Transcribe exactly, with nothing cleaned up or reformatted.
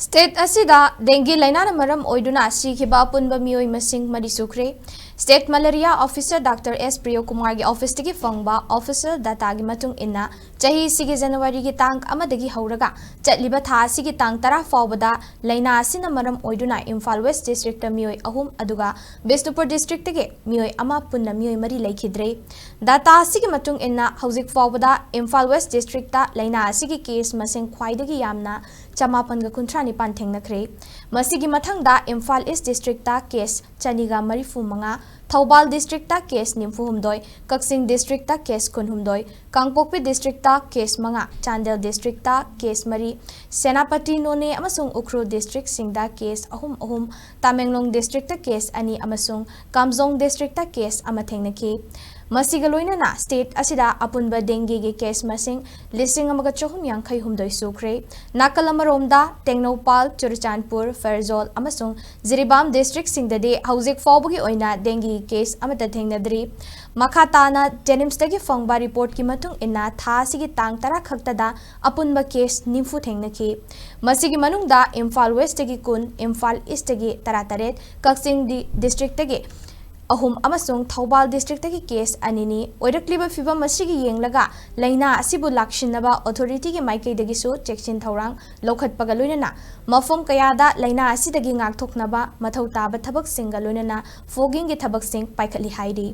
State ꯑꯁꯤꯗ dengue ꯂꯥꯏꯅꯥꯅ ꯃꯔꯝ ꯑꯣꯏꯗꯨꯅ ꯁꯤꯈꯤꯕ ꯑꯄꯨꯟꯕ ꯃꯤꯑꯣꯏ ꯃꯁꯤꯡ ꯃꯔꯤ ꯁꯨꯈ꯭ꯔꯦ꯫ State Malaria Officer Doctor S Priyakumarꯒꯤ officeꯇꯒꯤ ꯐꯪꯕ official dataꯒꯤ ꯃꯇꯨꯡ ꯏꯟꯅ, ꯆꯍꯤꯁꯤꯒꯤ Januaryꯒꯤ ꯇꯥꯡ ꯑꯃꯗꯒꯤ ꯍꯧꯔꯒ ꯆꯠꯂꯤꯕ ꯊꯥ ꯑꯁꯤꯒꯤ ꯇꯥꯡ ꯇꯔꯥ ꯐꯥꯎꯕꯗ ꯂꯥꯏꯅꯥ ꯑꯁꯤꯅ ꯃꯔꯝ ꯑꯣꯏꯗꯨꯅ Imphal West districtꯇ ꯃꯤꯑꯣꯏ ꯑꯍꯨꯝ, ꯑꯗꯨꯒ Bishnupur districtꯇꯒꯤ ꯃꯤꯑꯣꯏ ꯑꯃ, ꯄꯨꯟꯅ ꯃꯤꯑꯣꯏ ꯃꯔꯤ ꯂꯩꯈꯤꯗ꯭ꯔꯦ꯫ Data ꯑꯁꯤꯒꯤ ꯃꯇꯨꯡ ꯏꯟꯅ, ꯍꯧꯖꯤꯛ ꯐꯥꯎꯕꯗ Imphal West districtꯇ ꯂꯥꯏꯅꯥ ꯑꯁꯤꯒꯤ case ꯃꯁꯤꯡ ꯈ꯭ꯋꯥꯏꯗꯒꯤ ꯌꯥꯝꯅ ꯆꯃꯥꯄꯟꯒ ꯀꯨꯟꯊ꯭ꯔꯥ ꯅꯤꯄꯥꯟ ꯊꯦꯡꯅꯈ꯭ꯔꯦ꯫ ꯃꯁꯤꯒꯤ ꯃꯊꯪꯗ Imphal East districtꯇ case ꯆꯅꯤꯒ ꯃꯔꯤꯐꯨ ꯃꯉꯥ, ꯊꯧꯕꯥꯜ districtꯇ case ꯅꯤꯐꯨ ꯍꯨꯝꯗꯣꯏ, ꯀꯛꯆꯤꯡ districtꯇ case ꯀꯨꯟ ꯍꯨꯝꯗꯣꯏ, ꯀꯥꯡꯄꯣꯛꯄꯤ districtꯇ case ꯃꯉꯥ, ꯆꯥꯟꯗꯦꯜ districtꯇ case ꯃꯔꯤ, ꯁꯦꯅꯥꯄꯇꯤ, ꯅꯣꯅꯦ ꯑꯃꯁꯨꯡ ꯎꯈ꯭ꯔꯨꯜ districtꯁꯤꯡꯗ case ꯑꯍꯨꯝ ꯑꯍꯨꯝ, ꯇꯃꯦꯡꯂꯣꯡ districtꯇ case ꯑꯅꯤ ꯑꯃꯁꯨꯡ ꯀꯥꯝꯖꯣꯡ districtꯇ case ꯑꯃ ꯊꯦꯡꯅꯈꯤ꯫ ꯃꯁꯤꯒ ꯂꯣꯏꯅꯅ state ꯑꯁꯤꯗ ꯑꯄꯨꯟꯕ dengueꯒꯤ case ꯃꯁꯤꯡ ꯂꯤꯁꯤꯡ ꯑꯃꯒ ꯆꯍꯨꯝ ꯌꯥꯡꯈꯩ ꯍꯨꯝꯗꯣꯏ ꯁꯨꯈ꯭ꯔꯦ꯫ ꯅꯥꯀꯜ ꯑꯃꯔꯣꯝꯗ, ꯇꯦꯡꯅꯧꯄꯥꯜ, ꯆꯨꯔꯆꯥꯟꯄꯨꯔ, ꯐꯦꯔꯖꯣꯜ ꯑꯃꯁꯨꯡ ꯖꯤꯔꯤꯕꯥꯝ districtꯁꯤꯡꯗꯗꯤ ꯍꯧꯖꯤꯛ ꯐꯥꯎꯕꯒꯤ ꯑꯣꯏꯅ dengue case ꯑꯃꯠꯇ ꯊꯦꯡꯅꯗ꯭ꯔꯤ꯫ ꯃꯈꯥ ꯇꯥꯅ JNIMSꯇꯒꯤ ꯐꯪꯕ reportꯀꯤ ꯃꯇꯨꯡ ꯏꯟꯅ, ꯊꯥ ꯑꯁꯤꯒꯤ ꯇꯥꯡ ꯇꯔꯥ ꯈꯛꯇꯗ ꯑꯄꯨꯟꯕ case ꯅꯤꯐꯨ ꯊꯦꯡꯅꯈꯤ꯫ ꯃꯁꯤꯒꯤ ꯃꯅꯨꯡꯗ Imphal Westꯇꯒꯤ ꯀꯨꯟ, Imphal Eastꯇꯒꯤ ꯇꯔꯥꯇꯔꯦꯠ, ꯀꯛꯆꯤꯡ ꯗꯤ-, districtꯇꯒꯤ ꯑꯍꯨꯝ ꯑꯃꯁꯨꯡ ꯊꯧꯕꯥꯜ districtꯇꯒꯤ case ꯑꯅꯤꯅꯤ꯫ ꯑꯣꯏꯔꯛꯂꯤꯕ ꯐꯤꯚꯝ ꯑꯁꯤꯒꯤ ꯌꯦꯡꯂꯒ, ꯂꯥꯏꯅꯥ ꯑꯁꯤꯕꯨ ꯂꯥꯛꯁꯤꯟꯅꯕ authorityꯒꯤ ꯃꯥꯏꯀꯩꯗꯒꯤꯁꯨ ꯆꯦꯛꯁꯤꯟ ꯊꯧꯔꯥꯡ ꯂꯧꯈꯠꯄꯒ ꯂꯣꯏꯅꯅ ꯃꯐꯝ ꯀꯌꯥꯗ ꯂꯥꯏꯅꯥ ꯑꯁꯤꯗꯒꯤ ꯉꯥꯛꯊꯣꯛꯅꯕ ꯃꯊꯧ ꯇꯥꯕ ꯊꯕꯛꯁꯤꯡꯒ ꯂꯣꯏꯅꯅ foggingꯒꯤ ꯊꯕꯛꯁꯤꯡ ꯄꯥꯏꯈꯠꯂꯤ ꯍꯥꯏꯔꯤ꯫